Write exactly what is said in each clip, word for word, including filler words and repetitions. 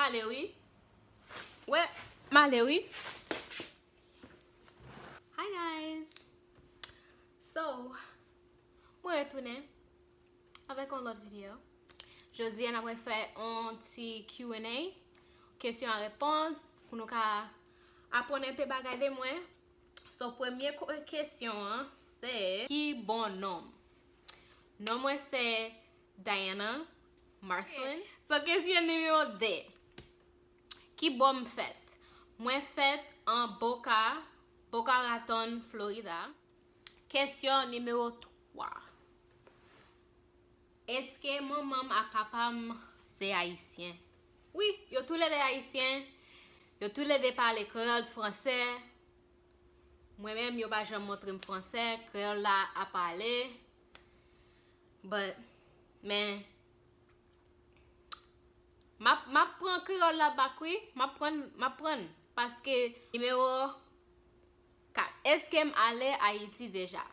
M ale wi. Wè, m ale wi. Hi guys. So, mwen retounen avèk yon lòt videyo. Jodi a n ap fè yon ti Q and A, kesyon a repons, pou nou ka aprann enpe bagay de mwen. So, premye ko- kesyon an se, ki bon non m? Non mwen se Diana Marcelin. So, kesyon nimewo de. Ki bò m fèt? Mwen fèt an Boca, Boca Raton, Florida. Kesyon nimewo twa. Èske manman m ak papa m se ayisyen? Wi, yo toulede ayisyen. Yo toulede pale kreyòl, fransè. Mwen menm, yo pa janm montre m fransè, kreyòl la ap pale. But, men, m ap, m ap pran kreyòl la back wi, m ap pran, m ap pran. Paske nimewo kat. Èske m ale Ayiti deja?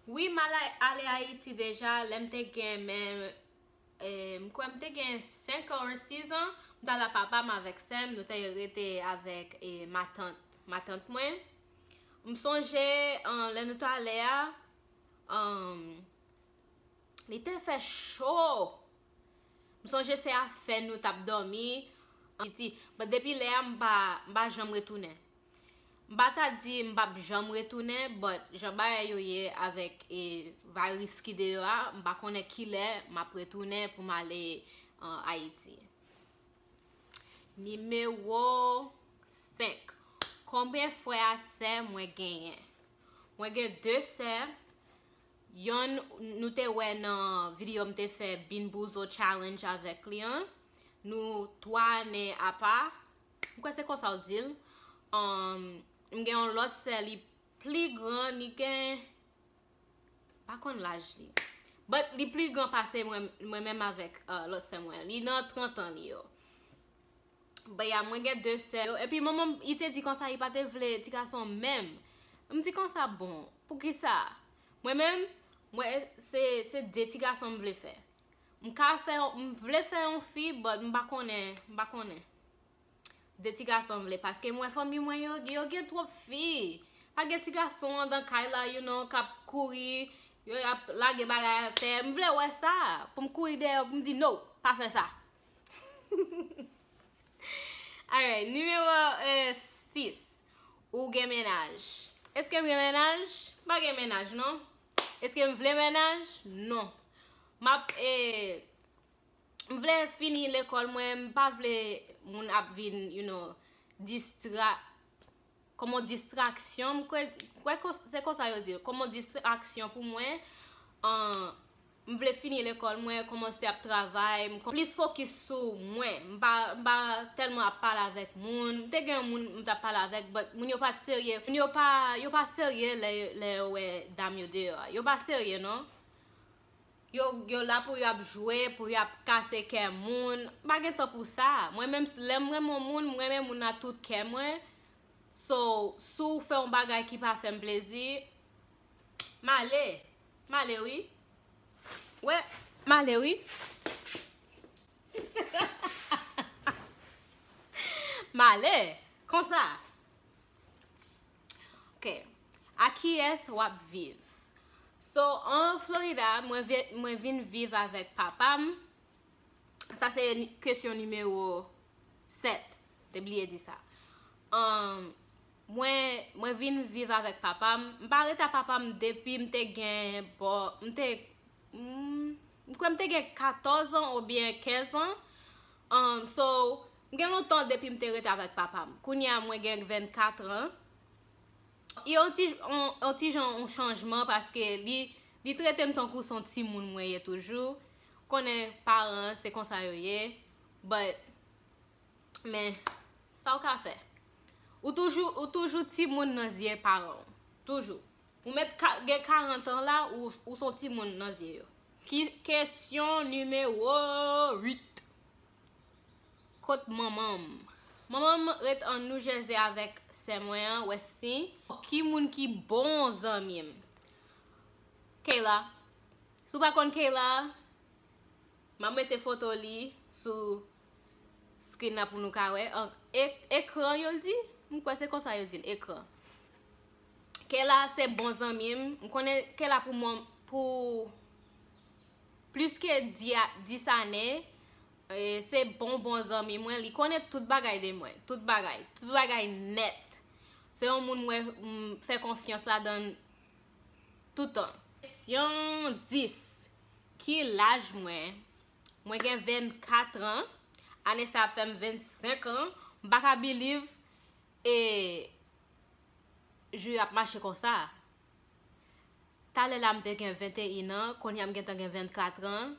Wi, m ale, ale Ayiti deja. Lè m te gen, men, e, m kwè m te gen senk an ou sis an, m t al la papa m avèk sè m, nou te rete avèk, e, matant, matant mwen. M sonje, an, lè nou t ale a, an, li te fè cho. M sonje se afè nou t ap dòmi an Ayiti. But depi lè a, m pa, m pa janm retounen. M pa ta di m p ap janm retounen, but jan bagay yo ye avèk, e, virus ki deyò a, m pa konnen kilè m ap retounen pou m ale, an, Ayiti. Nimewo senk. Konbyen frè a sè mwen genyen? Mwen gen de sè. Yonn nou te wè nan videyo m te fè Bean Boozled Challenge avèk li an. Nou twa ane apa. M kwè se konsa w di l. Um, m gen yon lòt sè, li pli gran, li gen, pa konn laj li. But li pli gran pase mwen, mwen menm avèk, uh, lòt sè mwen. Li nan trant an li yo. But yeah, mwen gen de sè yo. Epi manman m, li te di konsa, li pa te vle ti gason menm. M di konsa, bon, poukisa? Mwen menm, mwen, se, se de ti gason m vle fè. M ka fè, m vle fè yon fi, but m pa konnen, m pa konnen. De ti gason m vle, paske mwen fanmi mwen yo, yo gen twòp fi. Pa gen ti gason andan kay la, you know, k ap kouri, yo ap lage bagay atè. M vle wè sa, pou m kouri dèyè, pou m di, "No, pa fè sa." Alright, nimewo, eh, sis. Ou gen mennaj? Èske m gen mennaj? M pa gen mennaj, non. Èske m vle mennaj? Non. M ap, eh, m vle fini lekòl mwen, m pa vle moun ap vin, you know, distra, kòman distraksyon, m kwè, kwè kons-, se konsa yo di l, kòman distraksyon pou mwen, an, m vle fini lekòl mwen, kòmanse ap travay, m kon-, plis fokis sou mwen, m pa, m pa tèlman ap pale avèk moun, m te gen yon moun m t ap pale avèk, but moun yo pa t serye, moun yo pa, yo pa serye lè, lè yo wè dam yo deyò a, yo pa serye non. Yo, yo la pou y ap jwe, pou y ap kase kè moun. M pa gen tan pou sa. Mwen menm, lè m renmen yon moun, m renmen moun nan tout kè mwen. So, si w fè yon bagay ki pa fè m plezi, m ale. M ale, wi. Wè, m ale, wi. M ale. Konsa. Ok. A kiyès w ap viv? So, an Florida, mwen vi-, mwen vin viv avèk papa m. Sa se ni-, kesyon nimewo sèt. Te bliye di sa. Um, mwen, mwen vin viv avèk papa m. M pa rete ak papa m depi m te gen bò, m te, mm, m kwè m te gen katòz an oubyen kenz an. Um, so, m gen lontan depi m te rete avèk papa m. Kounye a, mwen gen vennkat an. Yon ti, yon, yon ti jan yon chanjman paske li, li trete m tankou se yon timoun mwen ye toujou. Konnen paran se konsa yo ye. But, men, sa w ka fè? Ou toujou, ou toujou timoun nan zye paran w. Toujou. Ou mèt ka, gen karant an la, ou, ou se yon timoun nan zye yo. Ki, kesyon nimewo uit. Kot manman m? Manman m ret an New Jersey avèk sè mwen an, Westy. Ki moun ki bon zanmi m? Kayla. Si w pa konn Kayla, m ap mete foto li sou screen nan pou nou ka wè. An, ek-, ekran yo di? M kwè se konsa yo di l, ekran. Kela se bon zanmi m. M konnen Kela pou mwen, pou plis ke di a, dis ane. E, se bon, bon zanmi mwen. Li konnen tout bagay de mwen. Tout bagay. Tout bagay nèt. Se yon moun mwen, m fè konfyans ladan toutan. Kesyon dis. Ki laj mwen? Mwen gen vennkat an. Ane sa ap fè m vennsenk an. M pa ka believe e jou yo ap mache konsa. Talè la m te gen venteyen an, kounye a m gentan gen vennkat an.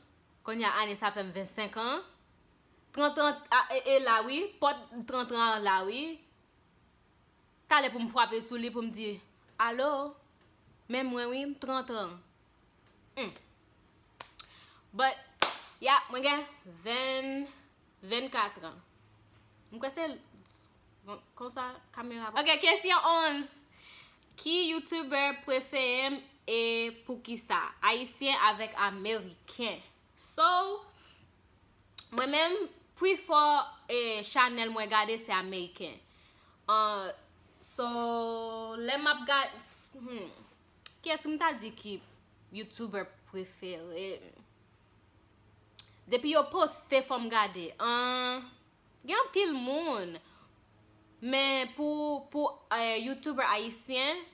Kounye a ane sa fè m vennsenk an. Trant an, a, e, e la wi, pòt trant an la wi. Talè pou m frape sou li pou m di, "Alo, men mwen wi, m trant an." Hmm. But, yeah, mwen gen ven, vennkat an. M kwè se konsa kamera. Ok, kesyon onz. Ki YouTuber prefere m e poukisa? Ayisyen avèk ameriken. So, mwen menm, pifò, eh, chanèl mwen gade se ameriken. Ah, so, lè m ap gade, hmm, kiyès m ta di ki YouTuber prefere m? Depi yo poste, fò m gade. Ah, gen anpil moun. Men pou, pou, eh, YouTuber ayisyen,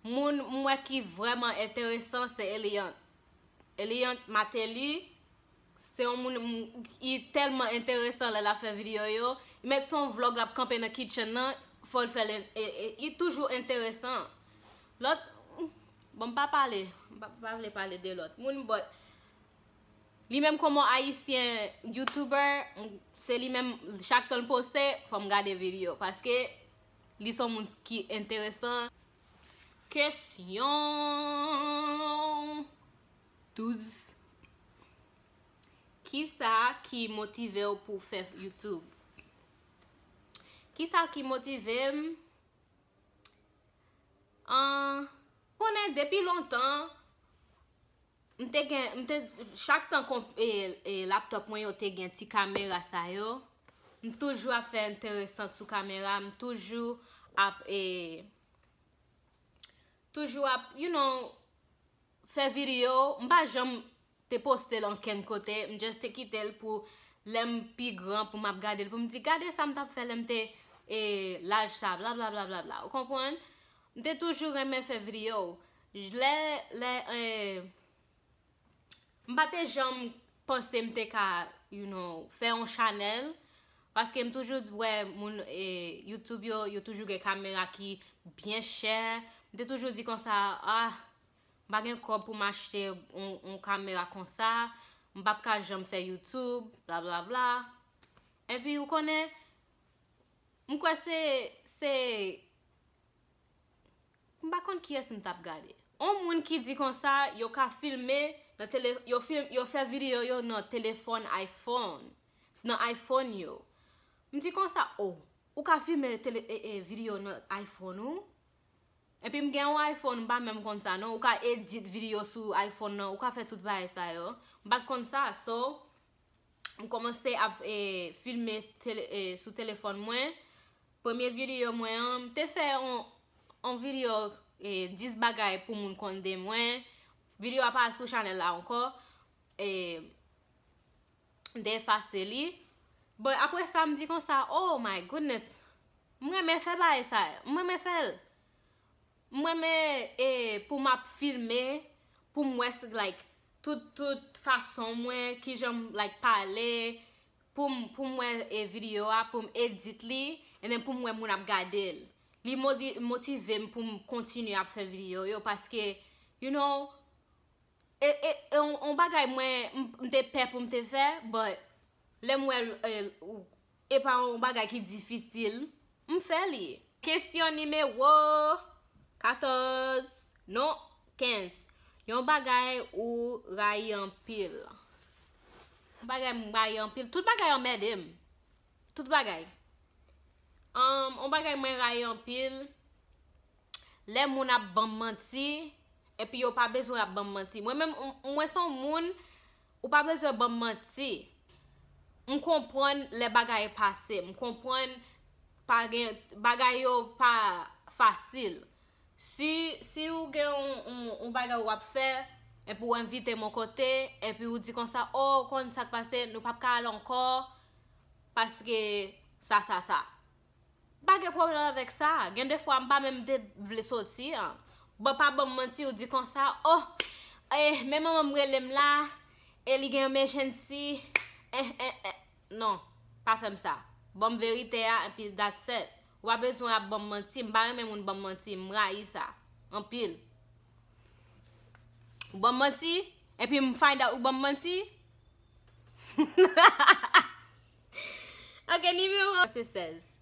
moun m wè ki vrèman enteresan se Eliant. Eliant Mateli, se yon moun, m, li tèlman enteresan lè l ap fè videyo yo. Li mèt se yon vlog l ap kanpe nan kitchen nan, fò l fè l en-, e, e, li toujou enteresan. Lòt, bon, m pa pale, m pa, pa vle pale de lòt moun, but li menm kòman ayisyen YouTuber, m, se li menm, chak tan l poste, fò m gade videyo, paske li se yon moun ki enteresan. Kesyon douz. Kisa ki motive w pou w fè YouTube? Kisa ki motive m? An, konnen depi lontan, m te gen, m te, chak tan konp-, e, e, laptop mwen yo te gen ti kamera sa yo, m toujou ap fè enteresan sou kamera, m toujou ap, e, toujou ap, you know, fè videyo, m pa janm te poste l ankenn kote, m just te kite l pou lè m pi gran, pou m ap gade l, pou m di, "Gade sa m t ap fè lè m te, e, laj sa, bla, bla, bla, bla, bla." Ou konprann? M te toujou renmen fè videyo. Lè, lè, e, m pa te janm panse m te ka, you know, fè yon chanèl, paske m toujou wè moun, e, YouTube yo, yo toujou gen kamera ki byen chè. M te toujou di konsa, ah, m pa gen kòb pou m achte yon, yon kamera konsa, m p ap ka janm fè YouTube, bla, bla, bla. Epi, ou konnen, m kwè se, se, m pa konn kiyès m t ap gade. On moun ki di konsa, yo ka filme nan tele-, yo film, yo fè videyo yo nan telefòn iPhone, nan iPhone yo. M di konsa, "Oh, ou ka filme tele-, e, e, videyo nan iPhone ou?" Epi m gen yon iPhone, m pa menm konn sa non. Ou ka edit videyo sou iPhone nan, ou ka fè tout bagay sa yo. M pa t konn sa, so, m kòmanse ap, e, filme tele-, e, sou telefòn mwen. Premye videyo mwen an, m te fè on, on videyo, e, dis bagay pou moun konn de mwen. Videyo a pa sou chanèl la ankò. E, m te efase li. Bon, apre sa, m di konsa, "Oh my goodness, m renmen fè bagay sa, m renmen fè l." M renmen, e, pou m ap filme, pou m wè, like, tout, tout fason mwen, kijan m, like, pale, pou m, pou m wè, e, videyo a, pou m edit li, and then pou m wè moun ap gade l. Li moti-, motive m pou m kontinye ap fè videyo yo, paske, you know, e, e, e on, on bagay mwen, m, m te pè pou m te fè, but lè m wè l, e, ou, e pa yon bagay ki difisil, m fè li. Kesyon nimewo katòz, non, kenz. Yon bagay ou rayi anpil. Yon bagay m rayi anpil. Tout bagay anmède m. Tout bagay. Um, yon bagay mwen rayi anpil. Lè moun ap ban m manti, epi yo pa bezwen ap ban m manti. Mwen menm, m-, mwen se yon moun, ou pa bezwen ban m manti. M konprann lè bagay pase, m konprann pa gen, bagay yo pa fasil. Si, si ou gen yon, yon, yon bagay w ap fè, epi w envite m yon kote, epi w di konsa, "O, w konn sa k pase, nou p ap ka al ankò, paske sa, sa, sa." M pa gen pwoblèm avèk sa. Gen de fwa, m pa menm te vle soti an. Bon, pa ban m manti, ou di konsa, "O, eh, men manman m rele m la, e li gen emergency, eh, eh, eh." Non, pa fè m sa. Ban m verite a, epi that's it. Ou pa bezwen ap ban m manti. M pa renmen moun ban m manti. M rayi sa. Anpil. Ou ban m manti, epi m find out ou ban m manti. Ok, nimewo se sèz.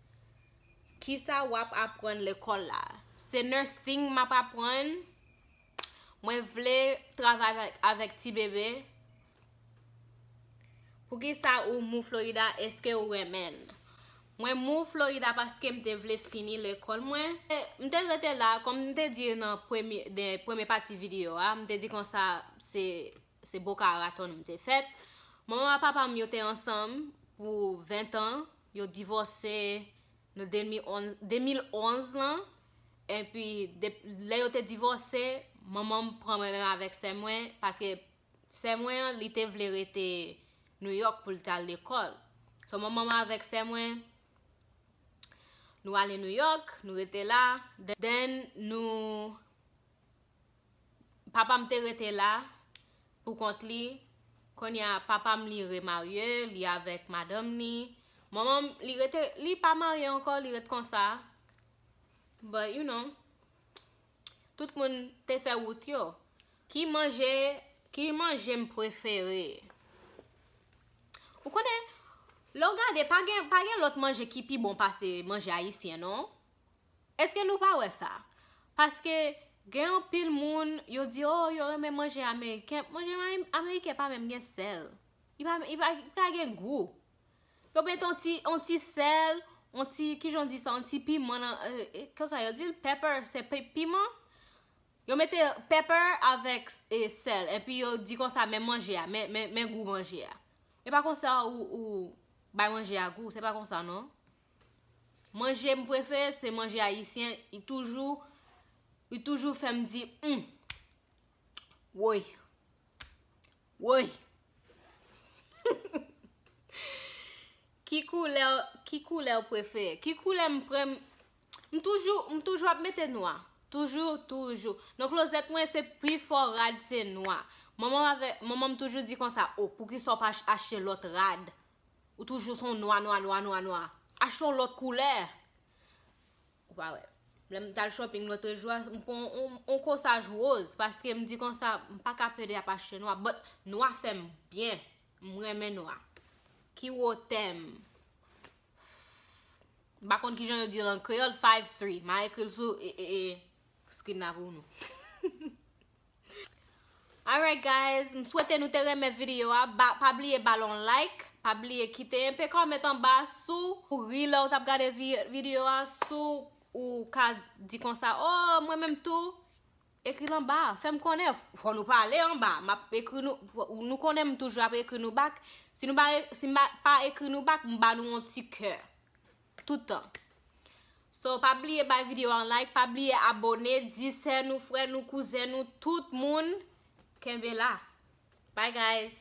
Kisa w ap aprann lekòl la? Se nursing m ap aprann. Mwen vle travay avèk, avèk ti bebe. Poukisa ou move Florida? Èske ou renmen l? Mwen move Florida paske m te vle fini lekòl mwen. M te rete la, kòm m te di nan premye, de premye pati videyo a, m te di konsa se, se Boca Raton m te fèt. Manman ak papa m yo te ansanm pou ven tan, yo divòse nan de mil onz, de mil onz lan. Epi, de, lè yo te divòse, manman m pran mwen menm avèk sè mwen, paske sè mwen an, li te vle rete New York pou l t al lekòl. So, manman m avèk sè mwen, nou ale New York, nou rete la. Then, nou, papa m te rete la pou kont li. Kounye a, papa m, li remarye, li avèk madanm li. Manman m, li rete, li pa marye ankò, li ret konsa. But, you know, tout moun te fè wout yo. Ki manje, ki manje m prefere? Ou konnen, lè w gade, pa gen, pa gen lòt manje ki pi bon pase manje ayisyen, non? Èske nou pa wè sa? Paske gen anpil moun, yo di, "O, yo renmen manje ameriken." Manje may-, ameriken pa menm gen sèl. Li pa, li pa, li pa gen gou. Yo mete yon ti, yon ti sèl, yon ti, kijan w di sa, yon ti piman nan, e, e, konsa yo di l, pepper, se pe-, piman? Yo mete pepper avèk, e, sèl, epi yo di konsa, "Men manje a, men, men, men gou manje a." E pa konsa ou, ou bay manje a gou, se pa konsa, non. Manje m prefere, se manje ayisyen, li toujou, li toujou fè m di, "Hmm, woy, woy." Ki koulè, ki koulè w prefere? Ki koulè m pre-, m toujou, m toujou ap mete nwa. Toujou, toujou. Nan klozèt mwen, se pi fò rad se nwa. Manman m avè, manman m toujou di konsa, "O, poukisa w pa ach-, achte lòt rad? Ou toujou se yon nwa, nwa, nwa, nwa, nwa. Achte yon lòt koulè." Ou pa wè. Lè m t al shopping lòt jou a, m pran yon, yon kosaj woz, paske m di konsa, m pa ka pede ap achte nwa, but nwa fè m byen. M renmen nwa. Ki wotè m? M pa konn kijan yo di l an kreyòl, five three. M a ekri l sou, e, e, e, screen nan pou nou. Alright, guys, m swete nou te renmen videyo a. Ba, pa bliye ba l yon like, pa bliye kite enpe kòmant anba. Si w ri lè w t ap gade vi-, videyo a, si w ka di konsa, "O, mwen menm tou," ekri l anba, fè m konnen. Fò nou pale anba, m ap ekri nou, fò, nou konnen m toujou ap ekri nou back. Si nou pa, si m pa, pa ekri nou back, m ba nou yon ti kè. Tout tan. So, pa bliye bay videyo an like, pa bliye abone, di sè nou, frè nou, kouzen nou, tout moun, kenbe la. Bye, guys.